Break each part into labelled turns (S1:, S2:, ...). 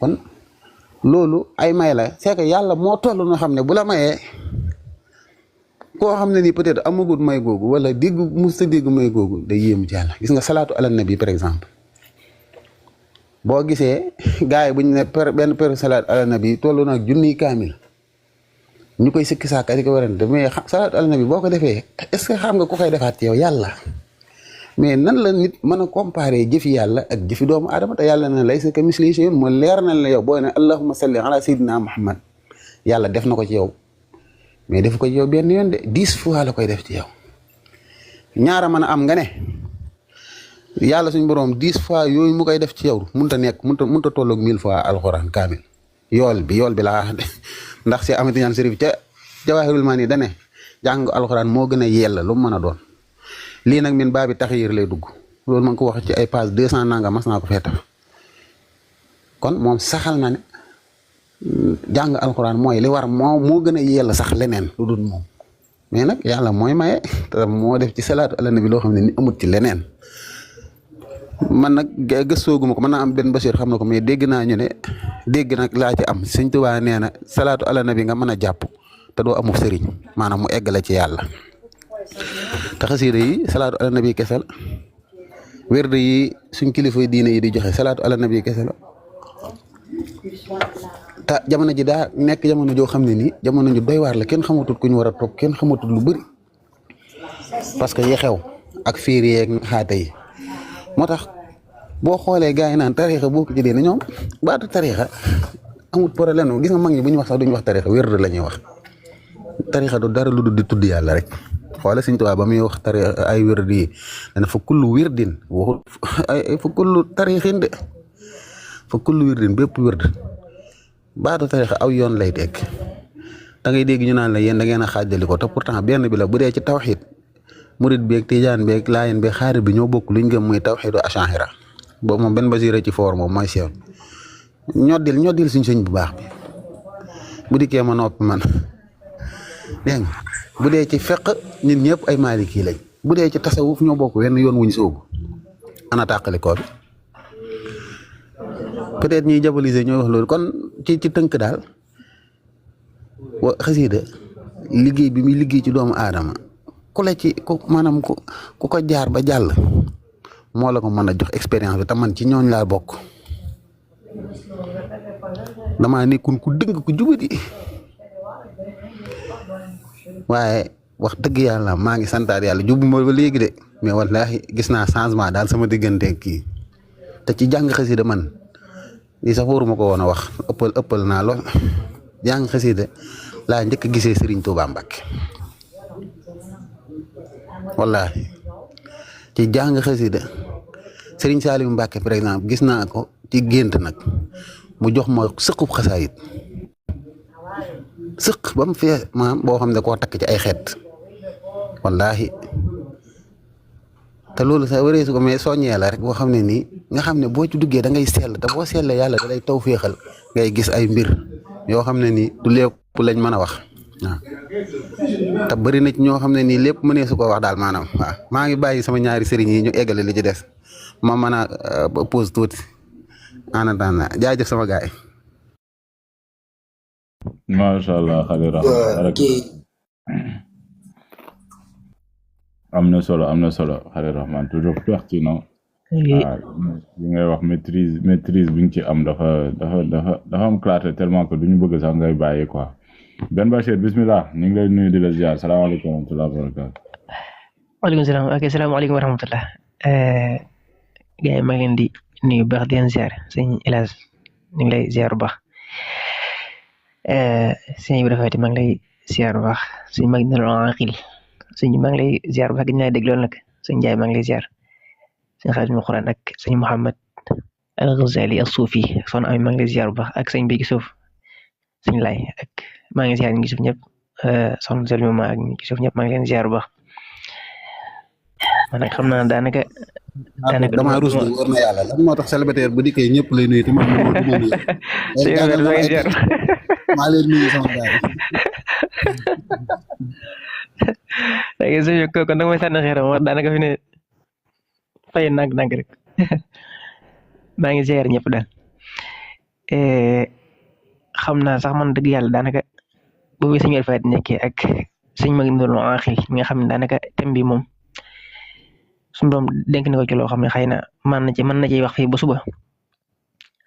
S1: kon loolu ay may la c'est que yàlla moo toll noo xam ne bu la mayee koo xam ne nii peut-être amagut may googu wala dégg musta dégg may googu day yéemu ci yàlla gis nga salaatu ala nabi par exemple boo gisee gars yi bu ñu ne benn per salaatu ala nabi toll nag junniy kaamil ñu koy sikki saaka di ko warante mais salaatu ala nabi boo ko defee est-ce que xam nga ku koy defaat ci yow yàlla mais nan la nit mën a comparer jëfi yàlla ak jëfi doomu aadama te yàlla na laysa kamislihi shay'un moo leer na la yow boo ne allahumma salli ala sayyidina muhammad yàlla def na ko ci yow mais def ko ci yow benn yoon de 10 fois la koy def ci yow ñaara mën a am nga ne yàlla suñ borom 10 fois yooyu mu koy def ci yow mënut a nekk mënut a tolloog 1000 fois alxuraan kaamil yool bi laa wax de ndax si amati ñaan sërif ca Jawaahirul Maani dane jàng alxuraan moo gën a yella lu mu mën a doon lii nag min baabi taxyir lay dugg loolu ma ngi ko wax ci ay page 200 nanga mas naa ko fee taf kon moom saxal na ne jàng alxuraan mooy li war moo gën a yella sax leneen lu dul moom mais nag yàlla mooy maye te moo def ci salaatu ala nabi loo xam ne ni amut ci leneen man nag gëstooguma ko mën naa am benn Bachir xam na ko mais dégg naa ñu ne dégg nag laa ci am Sëñ Tuubaa nee na salaatu ala nabi nga mën a jàpp te doo amul sëriñ maanaam mu eggale ci yàlla te xasiida yi salaatu ala nabi kese la wérde yi suñ kilifa diine yi di joxe salaatu ala nabi kese la te jamono ji daa nekk jamono joo xam ne nii jamono ju doy waar la kenn xamatul ku ñu war a toog kenn xamatul lu bëri parce que yi xew ak fiir yeeg xaate yi moo tax boo xoolee gars yi naan tariixa boo ko jëlee ne ñoom baatu tariixa amul problème gis nga mag ñi bu ñu wax sax duñu wax tariixa wérde la ñuy wax tariixa du dara lu dul di tudd yàlla rek xoole Sëñ Tuubaa ba muy wax tariixa ay wérde yi dana fa kullu wirdin waxul ay fa kullu tariixin de fa kullu wirdin bépp wérde baatu tariixa aw yoon lay teg da ngay dégg ñu naan la yéen da ngeen a xaajali ko te pourtant benn bi la bu dee ci tawxiid murid beeg tijaan beeg laayeen beeg xaadir bi ñoo bokk luñ gëm muy tawxiidu ashahira boobu moom benn basira ci foor moom mooy sew ñoddil suñ sëñ bu baax bi bu dikkee ma noppi man dégg nga bu dee ci feq ñun ñëpp ay maaliki lañ bu dee ci tasawuf ñoo bokk wenn yoon wuñ soobu ana tàqali koo bi peut-être ñuy jaboliser ñooy wax loolu kon ci tënk daal wa xasiida liggéey bi muy liggéey ci doomu aadama ku la ci ku maanaam ku ko jaar ba jàll moo la ko mën a jox expérience bi te man ci ñooñ laa bokk damaa nekkun ku dëng ku jubadi waaye wax dëgg yàlla maa ngi santaat yàlla jubu ma ba léegi de mais wallaahi gis naa changement daal sama diggante kii te ci jàng xasida man lii sax waruma ko woon a wax ëppal naa lool jàng xasida laa njëkk a gisee Serigne Touba Mbacke wallaahi ci jàng xasida Serigne Saliou Mbacke par exemple gis naa ko ci gént nag mu jox ma sëqub xasaayit sëq ba mu fee maam boo xam ne koo takk ci ay xeet wallaahi te loolu sax waree su ko mais soññee la rek boo xam ne nii nga xam ne boo ci duggee da ngay sell te boo sellee yàlla da lay taw féexal ngay gis ay mbir yoo xam ne nii du lépp lañ mën a wax waaw te bëri na ci ñoo xam ne nii lépp mënee su ko wax daal maanaam waaw maa ngi bàyyi sama ñaari sëriñ yi ñu eggale li ci des ma mën a pause tuuti en attendant jaajëf sama gaay yi.
S2: macha allah am na solo Xaliil Rahmaan toujours pertinent. li ngay wax maîtrise bi nga ci am dafa am clarté tellement que duñu bëgg sax ngay bàyyi quoi. Ben Bachir bismillah ñu ngi lay nuyu di la ziar salaamaaleykum wa rahmatulah wa barakaatu.
S3: waaleykum salaam ok salaamaaleykum wa rahmatulah. gars yi maa ngi leen di nuyu baax di leen ziar sëñ El Hadj ñu ngi lay ziar bu baax. sëñ Ibrahima Fati maa ngi lay ziar bu baax sëñ mag na loo aqil sëñ maa ngi lay ziar bu baax gëj naa dégg loolu nag sëñ Ndiaye maa ngi lay ziar sëñ Xaadim Alxuraan ak sëñ Mouhamed Al Ghazali as-Sufi son am maa ngi lay ziar bu baax ak sëñ Bégi Suuf sëñ Lay ak maa ngi ziar ñu ngi suuf ñëpp soxna Selma ma ak ñu ngi suuf ñëpp maa ngi leen ziar bu baax man nag xam naa daanaka
S1: damaa ruus war na yàlla lan moo tax célibataire bu dikkee ñëpp lay nuyu te man moo du ma nuyu maa leen nuyu sama gaay
S3: léegi suñu ko kon nag mooy sànni xeeram wax daanaka fi ne fay nang rek maa ngi ziar ñëpp daal xam naa sax man dëgg yàlla daanaka boobu sëñ Alpha nekkee ak sëñ Mag Ndolo Aaxil mi nga xam ne daanaka thème bi moom suñu doom dénk na ko ci loo xam ne xëy na mën na ci wax fii ba suba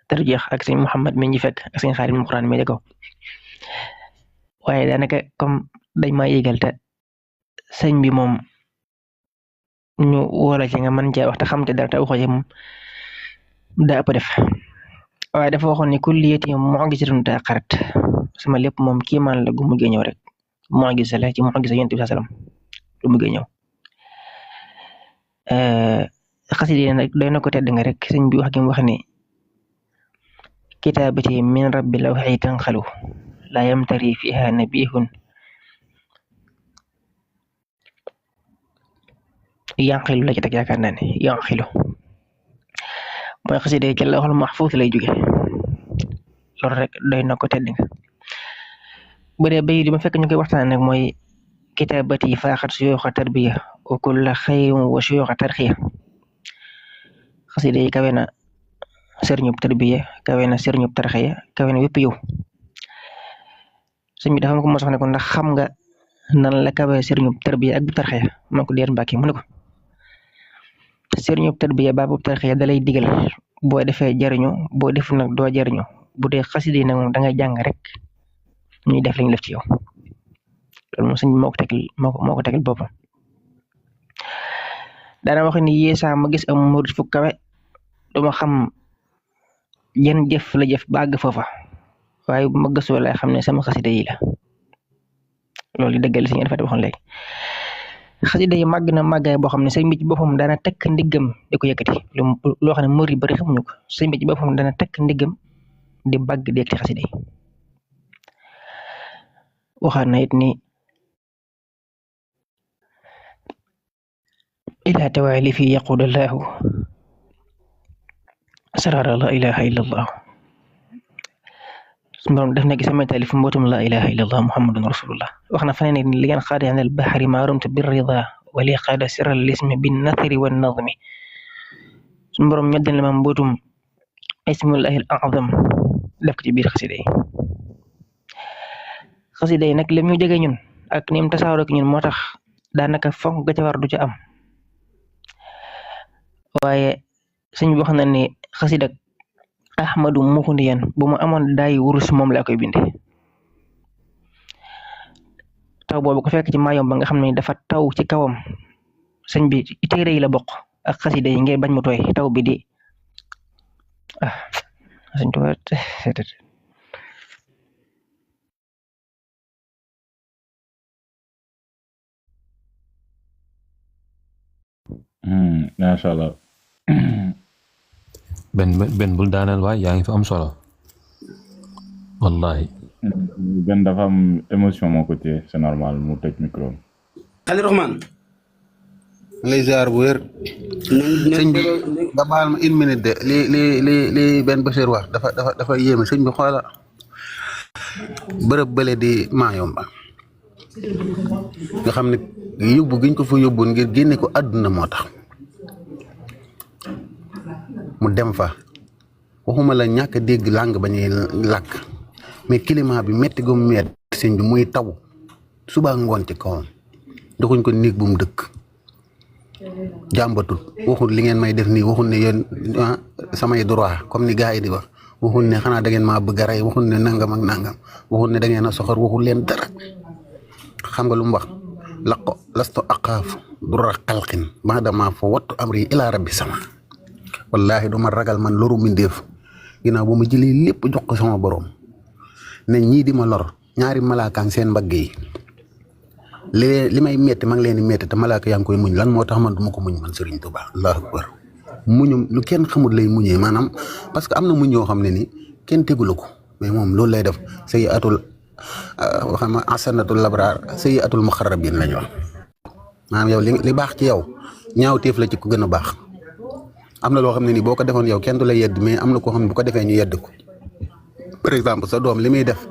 S3: te du jeex ak sëñ Mouhamed mi ngi fekk ak sëñ Xaadim mu Xuraan mi di ko waaye daanaka comme dañ maa yégal te sëñ bi moom ñu woola ci nga mën cee wax te xam te dara te waxoo ci moom daa ëpp def waaye dafa waxoon ni kulliyati mu'jizatun taqarat sama lépp moom kiimaan la gu mujjee ñëw rek mu'jiza la ci mu'jiza Yonent bi sallam lu mujjee ñëw xasida nag doy na ko tedd nga rek sëñ bi wax gi mu wax ni kitaabati min rabbi lawhi tanxalu la yamtari fiha nabihun yanqilu la ci teg yaakaar naa ne yanqilu mooy xasida ci lawhul mahfuus lay jóge loolu rek doy na ko tedd nga bu dee bay di ma fekk ñu koy waxtaan nag mooy kitaabati faaxat suyuuxa tarbiya wa kulla xayrin wa suyuuxa tarxiya xasida yi kawe na sëriñub tarbiya kawe na sëriñub tarxiya kawe na wépp yow sëñ bi dafa ma ko mos wax ne ko ndax xam nga nan la kawe sëriñub tarbiya ak bu tarxiya man ko deer Mbàkke mu ne ko sëriñub tarbiya baabu tarxiya dalay digal boo defee jariñu boo deful nag doo jariñu bu dee xasida yi nag moom da ngay jàng rek ñuy def lañu def ci yow loolu moom sëñ bi moo ko tegal boppam daana wax ni yeesaa ma gis am murid fu kawe duma xam yan jëf la jëf ba àgg foofa waaye bu ma gëstoo lay xam ne sama xasida yi la loolu di dëggal sëñ Alpha waxoon léegi xasida yi màgg na màggaay boo xam ne sëñ bi ci boppam dana tekk ndiggam di ko yëkkati loo xam ne murid bari xamuñu ko sëñ bi ci boppam dana tekk ndiggam di bagg di yëkkati xasida yi waxaat na it ni ila tawaali fi yaqulu llahu sarara la ilaha illa allah suñu borom def na gi sama taalif mbootum la ilaha illa allah muhammadun rasulullah wax na faneen ni li ngeen xaade an al bahri ma rumta bir rida wa li qaada siral lismi bin nathri wan nadmi suñu borom ñoddal ma mbootum ismullahi al a'zam def ko ci biir xasida yi xasida yi nag lim ñu jege ñun ak nim tasaaroo ak ñun moo tax daanaka fonk ga ca war du ca am waaye sëñ bi wax na ni xasida ahmadu muxundiyan bu mu amoon daay wurus moom laa koy binde taw boobu ko fekk ci maayom ba nga xam ne dafa taw ci kawam sëñ bi téere yi la bokk ak xasida yi ngir bañ mu tooy taw bi di sëñ Tuubaa
S2: macha allah.
S4: benn bul daaneel waay yaa ngi fi am solo wallahi
S2: benn dafa am émotion moo ko téye c'est normal mu tëj micro.
S5: Xali Rahman.
S1: lay ziar bu wér. sëñ bi nga baal ma une minute de li benn Bachir wax dafa yéeme sëñ bi xoola bërëb bële di Mayumba nga xam ne yóbbu giñ ko fa yóbbu ngir génne ko àdduna moo tax mu dem fa waxuma la ñàkk dégg langue ba ñuy làkk mais climat bi métti gu mu sëñ bi muy taw suba ngoon ci kawam doxuñ ko néeg bu mu dëkk jàmbatul waxul li ngeen may def nii waxul ne yéen samay droit comme ni gars yi di wax waxul ne xanaa da ngeen maa bëgg a rey waxul ne nangam ak nangam waxul ne da ngeen a soxor waxul leen dara xam nga lu mu wax laqo lasto aqaaf dura xalqin maa dama fa wattu amri ila rabbi sama wallahi du ma ragal man loru mindeef ginnaaw bu ma jëlee lépp jox ko sama borom ne ñii di ma lor ñaari malaakaan seen mbagg yi li may metti ma ngi leen di metti te malaaka yaa ngi koy muñ lan moo tax man du ma ko muñ man Serigne Touba allahu akbar muñum lu kenn xamul lay muñee maanaam parce que am na muñ yoo xam ne ni kenn tegulu ko mais moom loolu lay def say atul xam nga asanatul labraar say atul muxarrabin lañu wax maanaam yow li baax ci yow ñaaw téef la ci ku gën a baax am na loo xam ne ni boo ko defoon yow kenn du la yedd mais am na koo xam ne bu ko defee ñu yedd ko par exemple sa doom li muy def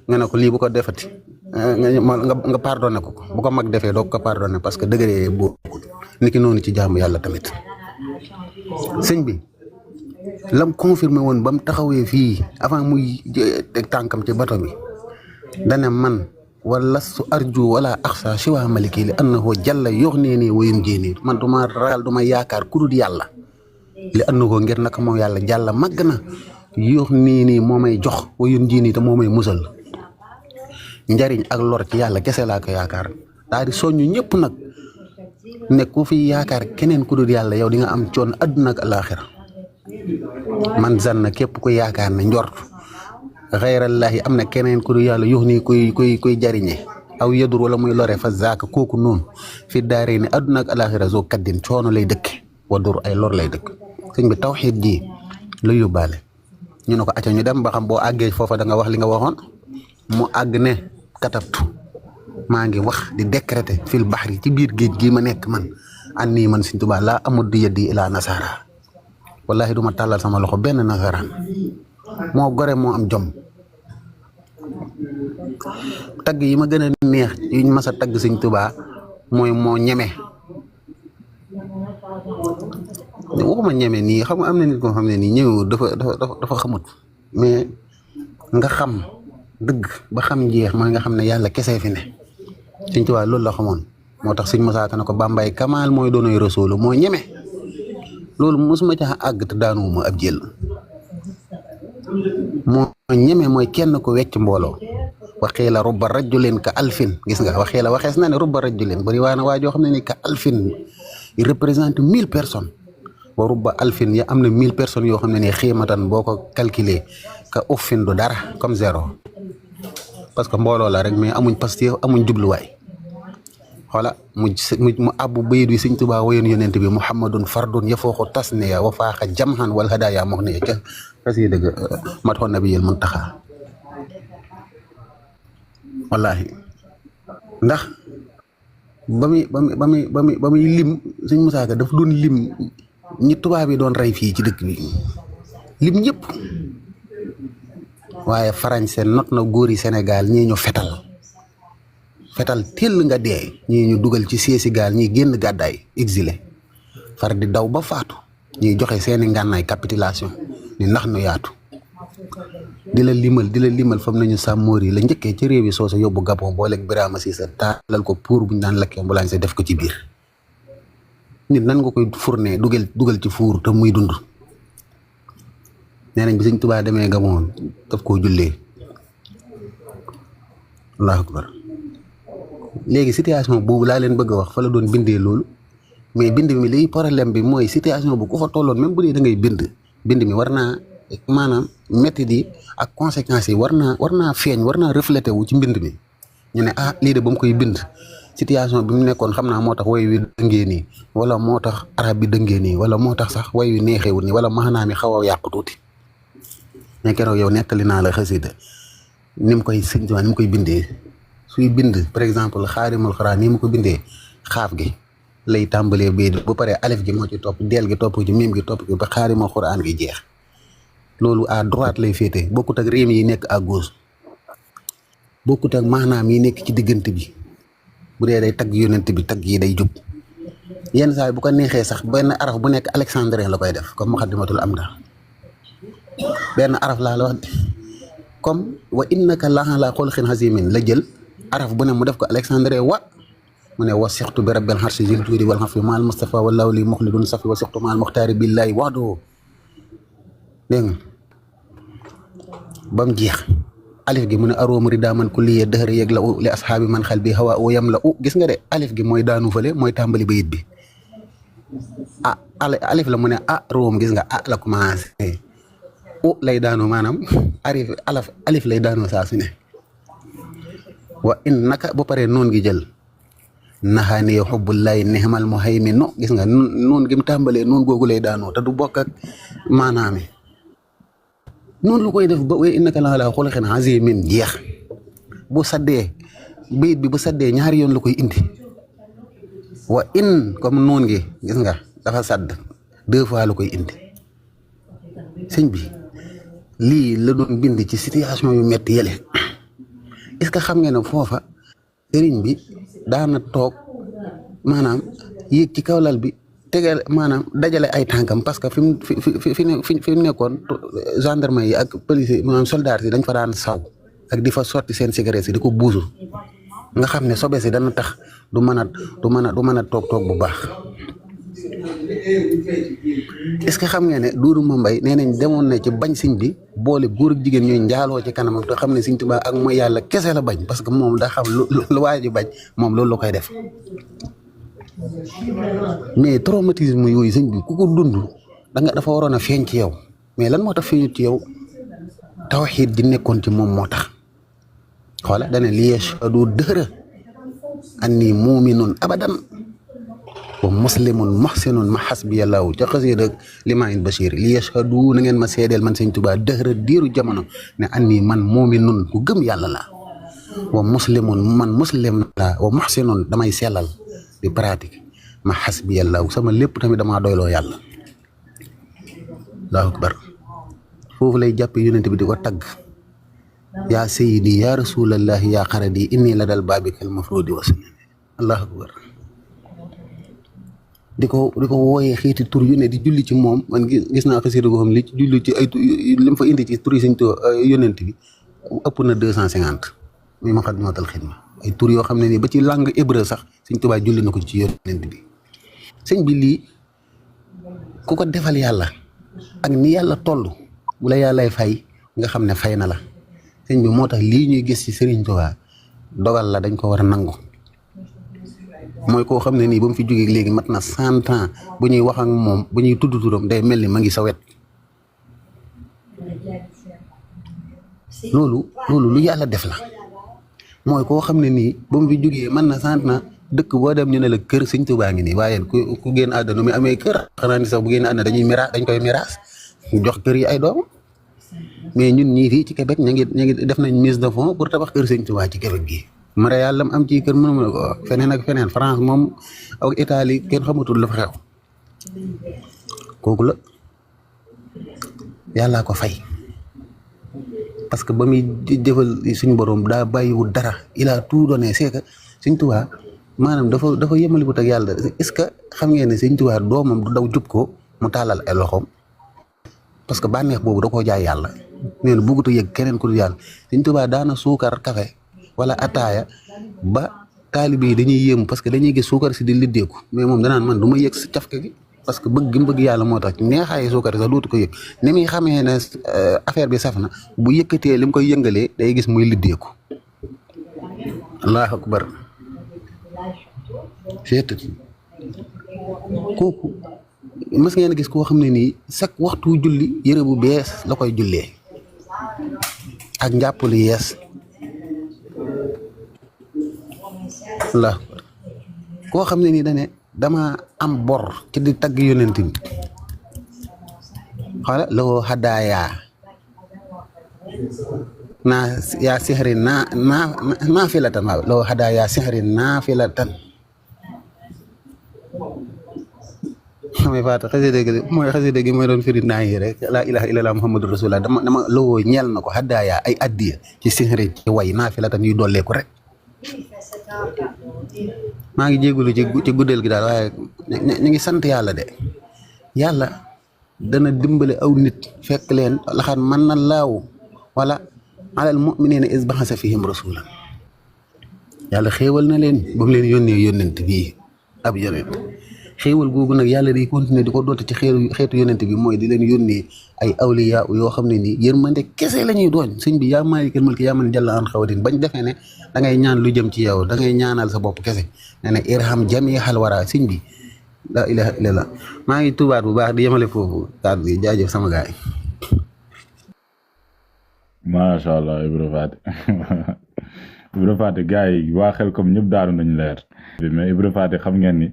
S1: nga ne ko lii bu ko defati nga pardonné ko bu ko mag defee doo ko pardonné parce que degré boobu niki noonu ci jaamu yàlla tamit sëñ bi lam confirmé woon ba mu taxawee fii avant muy teg tànkam ci bato bi dana man wala su arju wala axsa siwa maliki li annahu jalla yuxnini wa yunjini man duma ragal duma yaakaar ku dul yàlla li annahu ngir naka moom yàlla jàlla màgg na yuxnini moo may jox wa yunjini te moo may musal njariñ ak lor ci yàlla kese laa ko yaakaar daal di soññu ñëpp nag ne ku fi yaakaar keneen ku dul yàlla yow di nga am coon àdduna ak alaaxira man zanna képp ku yaakaar ne njort xayrallaahi am na keneen ku dul yàlla yux nii kuy jariñe aw yadur wala muy lore fa zaaka kooku noonu fi daaree ne àdduna ak alaaxira zoo kaddin coono lay dëkk wadur ay lor lay dëkk sëñ bi tawxiid ji la yóbbaale ñu ne ko acca ñu dem ba xam boo àggee foofa da nga wax li nga waxoon mu àgg ne katabtu maa ngi wax di décréter fil baxri ci biir géej gii ma nekk man an nii man Sëñ Tuubaa laa amut di yeddi ilaa nasara wallahi duma tàllal sama loxo benn nasaraan moo gore moo am jom tagg yi ma gën a neex yuñ mas a tagg Sëñ Tuubaa mooy moo ñeme waxuma ñeme nii xam nga am na nit koo xam ne nii ñëw dafa xamut mais nga xam dëgg ba xam jeex mooy nga xam ne yàlla kese fi ne Sëñ Tuubaa loolu la xamoon moo tax Sëñ Musaa Ka ne ko Bàmbaay Kamaal mooy doonoy Rasuulu moo ñeme loolu mosuma ca àgg te daanuwuma ab jël moo ñeme mooy kenn ko wecc mbooloo waxee la rubba rajulin ka alfin gis nga waxee la waxees na ne rubba rajulin bari waa na waa joo xam ne ni ka alfin il représente 1000 personnes wa rubba alfin ya am na 1000 personnes yoo xam ne ni xiimatan boo ko calculer ka uffin du dara comme zéro parce que mbooloo la rek mais amuñ Pastef amuñ jubluwaay xoola mu abbu bayit wi Sëñ Tuubaa woyoon yonent bi muhammadun fardun yafooxu tasniya wa faaxa jamhan wal hadaya mox ne ca kasi dëgg mat xoon nabiyil muntaxa wallahi ndax ba muy lim Sëñ Musaa Ka daf doon lim ñi tubaab yi doon rey fii ci dëkk bi lim ñëpp waaye français not na góori Sénégal ñii ñu fetal teel nga dee ñii ñu dugal ci seesi gaal ñii génn gàddaay exilé far di daw ba faatu ñuy joxe seeni ngànnaay capitulation ni ndax nu yaatu di la limal fam nañu sàmmoor yi la njëkkee ci réew yi soo sa yóbbu Gabon booleeg Birama Cissé taalal ko pour buñ daan lakkee ambulance def ko ci biir nit nan nga koy fourné dugal ci fuur te muy dund nee nañ bi Sëñ Tuubaa demee Gabon daf koo jullee allahu akbar léegi situation boobu laa leen bëgg a wax fa la doon bindee loolu mais bind mi liy problème bi mooy situation bu ku fa tolloon même bu dee da ngay bind mi war naa maanaam métti yi ak conséquences yi war naa feeñ war naa reflété wu ci mbind mi ñu ne lii de ba mu koy bind situation bi mu nekkoon xam naa moo tax way wi dëngee nii wala moo tax arab bi dëngee nii wala moo tax sax way wi neexewul nii wala maanaa mi xaw a yàqu tuuti mais keroog yow nettali naa la xasida ni mu koy Sëñ Tuubaa ni mu koy bindee suy bind par exemple xaarimul xuraan ni mu ko bindee xaaf gi lay tàmbalee bay bu paree alif gi moo ci topp deel gi topp ci miim gi topp ci ba xaarimul xuraan gi jeex loolu à droite lay féete bokkut ak réem yi nekk à gauche bokkut ak maanaam yi nekk ci diggante bi bu dee day tagg yonent bi tagg yi day jub yenn saa yi bu ko neexee sax benn araf bu nekk alexandrin la koy def comme muqaddimatul amda benn araf laa la wax comme wa innaka la ala xulqin azimin la jël araf bu ne mu def ko alexandrin mu ne wa sixtu bi rabbil arshi zil juudi wal xafi maal mustafa wallahu li muxlidun safi wa sixtu maal muxtaari billahi waxdu dégg nga ba mu jeex alif gi mu ne aroom rida man kulliye dëhër yeeg la u li ashaabi man xel bi hawa u yam la u gis nga de alif gi mooy daanu fële mooy tàmbali bayit bi alif la mu ne room gis nga la commencé u lay daanu maanaam alif lay daanu saa su ne wa in naka ba pare noon gi jël naxaani yow xubbullahi nihmal muhaymin gis nga noon gi mu tàmbalee noon googu lay daanoo te du bokk ak maanaami noonu lu koy def ba way innaka la ala xuluqin azimin jeex bu saddee bayit bi bu saddee ñaari yoon la koy indi wa in comme noon gi gis nga dafa sadd 2 fois la koy indi sëñ bi lii la doon bind ci situation yu metti yële est-ce que xam ngeen ne foofa sëriñ bi daana toog maanaam yéeg ci kaw lal bi tegal maanaam dajale ay tànkam parce que fi mu nekkoon gendarme yi ak police yi maanaam soldats yi dañ fa daan saw ak di fa sotti seen cigarette yi di ko buusu nga xam ne sobe si dana tax du mën a toog bu baax. est-ce que xam ngeen ne Duudu Mambay nee nañ demoon na ci bañ sëñ bi boole góor ak jigéen ñooy njaaloo ci kanamam te xam ne Sëñ Tuubaa ak mooy yàlla kese la bañ parce que moom daa xam lu waa ji bañ moom loolu la koy def. mais traumatisme yooyu sëñ bi ku ko dund dafa waroon a feeñ ci yow mais lan moo tax feeñut ci yow tawxiid ji nekkoon ci moom moo tax xoola dana li yashhadu dëhra anni muminun abadan wa muslimun muhsinun ma hasbiyallahu ca xasida Limaayil Bachir li yashhadu na ngeen ma seedeel man Sëñ Tuubaa dëhra diiru jamono ne anni man muminun ku gëm yàlla la wa muslimun man muslim la wa muhsinun damay sellal di pratique ma hasbiyallahu sama lépp tamit damaa doyloo yàlla. Allahu akbar foofu lay jàppe yonent bi di ko tagg yaa sayyidi yaa rasulallahi yaa xaradi inni la dal baabikal mafrudi wa sunnani. Allahu akbar di ko wooyee xeeti tur yu ne di julli ci moom man gis naa xasida goo xam li ci julli ci ay li mu fa indi ci tur yi Sëñ Tuubaa yonent bi ëpp na 250 muy Muxaddamatul Xidma ay tur yoo xam ne nii ba ci langue hébreu sax Sëñ Tuubaa julli na ko ci yonent bi. sëñ bi lii ku ko defal yàlla ak ni yàlla toll bu la yàllay fay nga xam ne fay na la sëñ bi moo tax lii ñuy gis ci Sëriñ Tuubaa dogal la dañ ko war a nangu. mooy koo xam ne nii ba mu fi jógee léegi mat na 100 ans bu ñuy wax ak moom bu ñuy tudd turam day mel ni ma ngi sa wet loolu lu yàlla def la. mooy koo xam ne nii ba mu fi jógee mën na 100 ans dëkk boo dem ñu ne la kër Sëñ Tuubaa ngi nii waaye ku génn àdduna mi amee kër xanaa ni sax bu génn àdduna dañ koy miraas jox kër yi ay doom mais ñun ñii fii ci Québec ñu ngi def nañ mise de fonds pour tabax kër Sëñ Tuubaa ci Québec gii. mara yàlla am ci kër mënuma ko feneen ak feneen France moom ak Italie kenn xamatul la fa xew kooku la yàllaa ko fay parce que ba muy jëfal suñu borom daa bàyyiwul dara il a tout donné c'est que Sëñ Tuubaa maanaam dafa yemaliwut ak yàlla est-ce que xam ngeen ne Sëñ Tuubaa doomam du daw jub ko mu tàllal ay loxoom parce que bànneex boobu da koo jaay yàlla nee na bëggut a yëg keneen ku dul yàlla Sëñ Tuubaa daana suukar café wala ataaya ba taalibe yi dañuy yéemu parce que dañuy gis suukar si di liddeeku mais moom danaan man du ma yëg sa cafka gi parce que bëgg gi mu bëgg yàlla moo tax neexaayi suukar sax dootu ko yëg ni muy xamee ne affaire bi saf na bu yëkkatee li mu koy yëngalee day gis muy liddeeku. Allahu akbar kooku mas ngeen gis koo xam ne nii chaque waxtu julli yëre bu bees la koy jullee ak njàpp lu yees. la koo xam ne nii dane dama am bor ci di tagg yonent bi xoola loo hadaaya naa yaa sixri naa filatan waaw loo hadaaya sixri naa filatan xamee faata xasida gi mooy doon firi naa yi rek laa ilaha illallah muhammadu rasulullah dama loo ñeel na ko hadaaya ay addiya ci sixri ci way naa filatan yuy dolleeku rek. maa ngi jégalu ci guddeel gi daal waaye ñu ngi sant yàlla de yàlla dana dimbale aw nit fekk leen laxan man na laaw wala alal mu'minina is baxasa fihim rasulan yàlla xéewal na leen ba mu leen yónnee yónnent bii ab yónnent xéewal googu nag yàlla day continuer di ko doote ci xeetu yónnent bi mooy di leen yónnee ay awliya yoo xam ne nii yërmande kese la ñuy doon sëñ bi yaa maalikal mulki yaa man jalla an xawatin bañ defee ne da ngay ñaan lu jëm ci yow da ngay ñaanal sa bopp kese nee na irham jami'al wara sëñ bi la ilaha illallah maa ngi tubaat bu baax di yemale foofu kàddu gi jaajëf sama gaay
S2: macha allah Ibra Faty gars yi waa Xelcom ñëpp daanu nañ leer mais Ibra Faty xam ngeen ni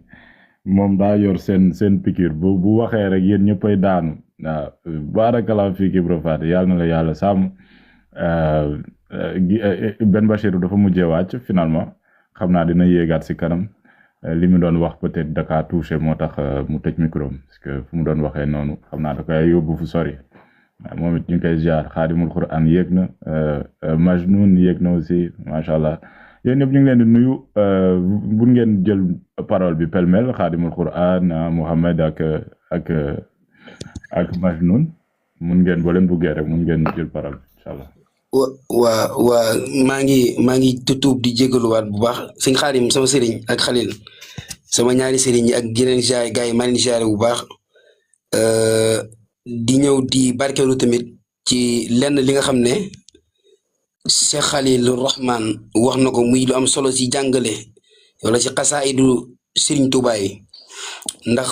S2: moom daa yor seen piqûre bu waxee rek yéen ñëppay daanu waaw baarakallaa fiik Ibra Faty yàlla na la yàlla sàmm Ben Bachir dafa mujjee wàcc finalement xam naa dina yéegaat si kanam li mu doon wax peut-être da kaa touché moo tax mu tëj micro parce que fu mu doon waxee noonu xam naa da koy yóbbu fu sori moom it ñu ngi koy ziar Xaadimul Quran yéeg na Majnun yéeg na aussi macha allah yéen ñëpp ñu ngi leen di nuyu bu ngeen jël parole bi pelmel Xaadimul Quran Mohamed ak Majnun mun ngeen boo leen buggee rek mun ngeen jël parole bi incha allah.
S5: waa maa ngi tuub di jégaluwaat bu baax sëñ Xaadim sama sëriñ ak Xalil sama ñaari sëriñ ak yeneen gars yi maa leen ziare bu baax di ñëw di barkeelu tamit ci lenn li nga xam ne Cheikh Khalil Rahman wax na ko muy lu am solo ci jàngale wala ci xasaayidu Serigne Touba yi ndax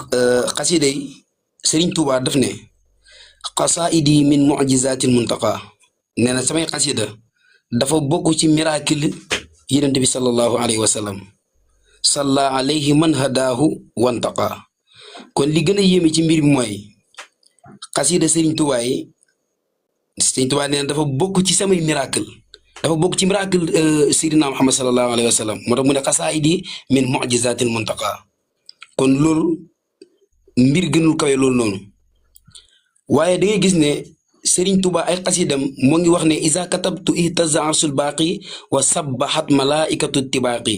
S5: xasida yi Serigne Touba daf ne xasaayidi min mu'jizatil muntaqa nee na samay xasida dafa bokk ci miracle yonent bi sallallahu alayhi wa sallam salla alayhi man hadaahu wantaqa kon li gën a yéeme ci mbir bi mooy xasida Serigne Touba yi Serigne Touba nee na dafa bokk ci samay miracle dafa bokk ci miracle Seydina Muhammad sallallahu alayhi wa sallam moo tax mu ne xasaayidi min mu'jizatil muntaqa kon loolu mbir gënul kawe loolu noonu waaye da ngay gis ne Serigne Touba ay xasidam moo ngi wax ne iza katabtu ihtaza arsul baaqi wa sabbahat malaikatu tibaaqi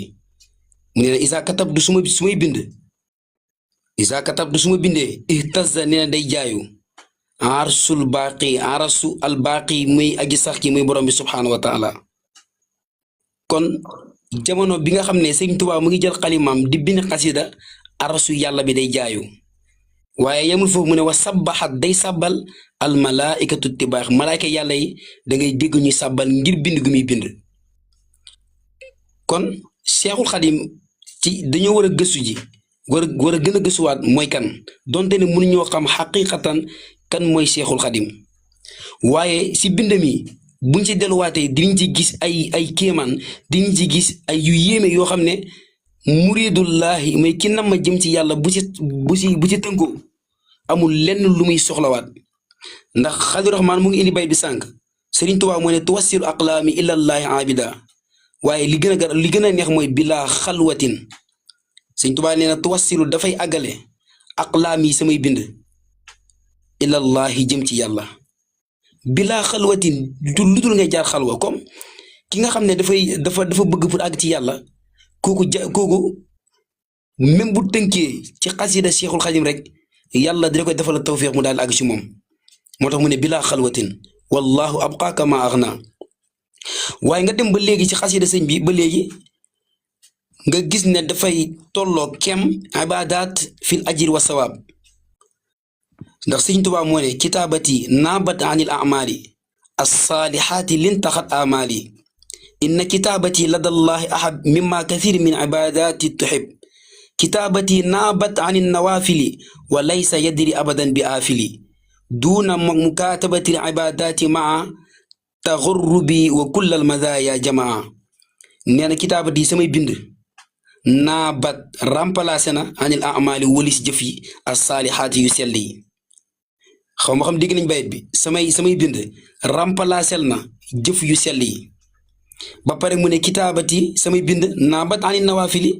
S5: mu ne iza katabtu su may bind iza katabtu su ma bindee ihtaza nee na day jaayu arsul baaqi arasu al baaqi muy aji sax ki muy borom bi subhaanahu wa taala kon jamono bi nga xam ne Serigne Touba mu ngi jël xalimaam di bind xasida arasu yàlla bi day jaayu waaye yamul foofu mu ne wa sabbaxat day sàbbal al malaikatu tibaax malaayka yàlla yi da ngay dégg ñuy sàbbal ngir bind gu muy bind kon Cheikhul Xadim ci dañoo war a gëstu ji war a gën a gëstuwaat mooy kan donte ne mënuñoo xam xaqiqatan kan mooy Cheikhul Xadim waaye si bind mi buñ ci delluwaatee dinañ ci gis ay kéemaan dinañ ci gis ay yu yéeme yoo xam ne muridullahi mooy ki nam ma jëm ci yàlla bu ci tënkoo amul lenn lu muy soxlawaat ndax Xaliil Rahmaan mu ngi indi bay bi sànq Serigne Touba moo ne tuwassilu aqlaami ilallahi abida waaye li gën a neex mooy bilaa xalwatin Serigne Touba nee na tuwassilu dafay àggale aqlaami samay bind ilallahi jëm ci yàlla bilaa xalwatin lu dul ngay jaar xalwa comme ki nga xam ne dafa bëgg pour àgg ci yàlla kooku même bu tënkee ci xasida Cheikhul Xadim rek yàlla dina koy defal tawfiq mu daal àgg ci moom moo tax mu ne bilaa xalwatin wallahu abqaaka ma aghna waaye nga dem ba léegi ci xasida sëñ bi ba léegi nga gis ne dafay tolloo kem ibadat fil ajri wa sawaab ndax sëñ Tuubaa moo ne kitaabati naabat anil amali as-saalihaati lintaxat amali inna kitaabati ladallahi ahab mimma kathir min ibadati tuhib kitaabati naabat an nawafili wa laysa yadri abadan bi aafili duuna mukatabati ibadati maa taxurrubi wa kullal madaya jamaa nee na kitaabati samay bind naabat remplacé na anil amali walis jëf yi as-saalihaati yu sell yi xaw ma xam dégg nañ bayit bi samay bind remplacé na jëf yu sell yi ba pare mu ne kitaabati samay bind naabat ani nawaafili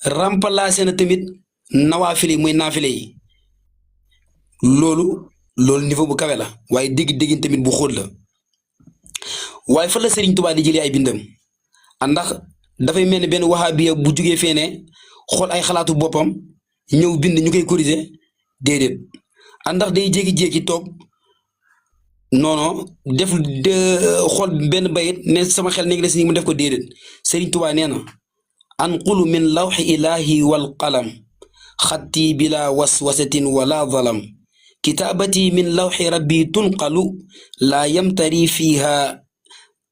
S5: remplacé na tamit nawaafili mooy naafile yi loolu niveau bu kawe la waaye dégg tamit bu xóot la waaye fa la Serigne Touba di jëlee ay bindam ndax dafay mel ni benn wahabiya bu jugee feene xool ay xalaatu boppam ñëw bind ñu koy corriger déedéet ndax day jékki-jékki toog non def xool benn bayit ne sama xel nekk na si mu def ko déedéet Serigne Touba nee na anqulu min lawxi ilahi wal qalam xatti bila waswasatin wala zalam kitaabati min lawxi rabbi tunqalu laa yamtari fiha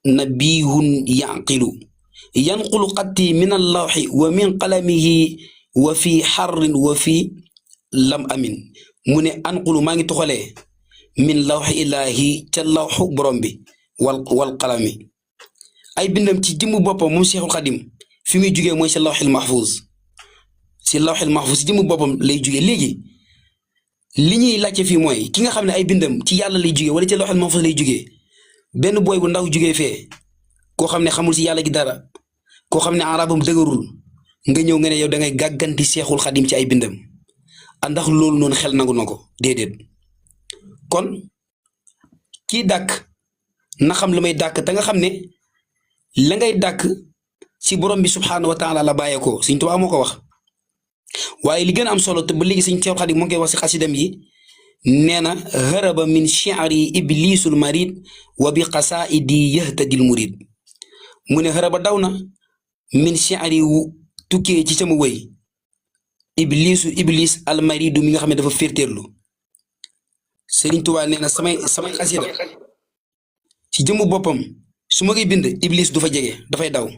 S5: nabihun yanqilu yanqulu xatti min allawxi wa min qalamihi wa fi xarrin wa fi lam amin mu ne anqulu maa ngi toxalee min lawxi ilahi ca lawxu borom bi wal qalami ay bindam ci jëmmu boppam moom Cheikhul Xadim fi muy jugee mooy si lawxil mahfuz si jëmmu boppam lay jugee léegi li ñuy laajte fii mooy ki nga xam ne ay bindam ci yàlla lay jugee wala ci lawxil mahfuz lay jugee benn booy bu ndaw jugee fee koo xam ne xamul si yàlla gi dara koo xam ne arabam dëgërul nga ñëw nga ne yow da ngay gàgganti Cheikhul Xadim ci ay bindam ndax loolu noonu xel nangu na ko déedéet kon kii dàkk na xam lu may dàkk te nga xam ne la ngay dàkk si borom bi subhanahu wa taala la bàyyeekoo Sëñ Tuubaa moo ko wax waaye li gën a am solo te ba léegi Sëñ Seexul Xadiim moo ngi koy wax si xasidam yi nee na haraba min shi'ri iblisul marid wa bi qasaidi yahtadil murid mu ne haraba daw na min shi'ri wu tukkee ci sama wëy iblis al maridu mi nga xam ne dafa féertéerlu Sëriñ Tuubaa nee na samay xasida ci jëmmu boppam su ma koy bind iblis du fa jege dafay daw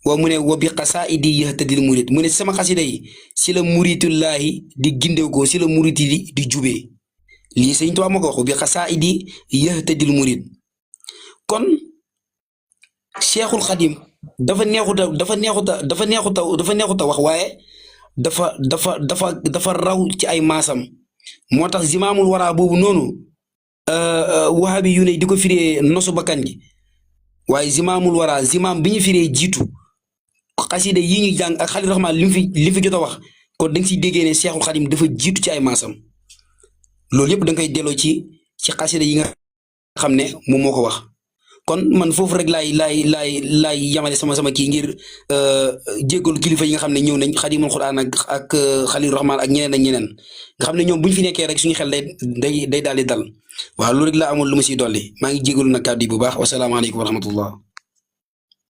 S5: waaw mu ne wa bi qasaidi yahtadil murid mu ne sama xasida yi si la muritullahi di gindew ko si la murit yi di jubee lii Sëriñ Tuubaa moo ko wax wa bi qasaidi yahtadil murid kon Cheikhul Xadim dafa neexuta wax waaye dafa raw ci ay maasam moo tax zimaamul waraa boobu noonu wahabi yu ne di ko firee nosu bakkan gi waaye zimaamul waraa zimaam bi ñu firee jiitu xasida yi ñuy jàng ak Xaliil Rahmaan li fi jot a wax kon da nga siy déggee ne Cheikhul Xadim dafa jiitu ci ay maasam loolu yëpp da nga koy delloo ci xasida yi nga xam ne moom moo ko wax kon man foofu rek laay yamale sama kii ngir jéggalu kilifa yi nga xam ne ñëw nañ Xadimul Quraan ak Xaliil Rahmaan ak ñeneen nga xam ne ñoom bu ñu fi nekkee rek suñu xel day daal di dal waaw loolu rek laa amoon lu ma siy dolli maa ngi jéggalu nag kàddu yi bu baax wasalaamaaleykum wa rahmatullah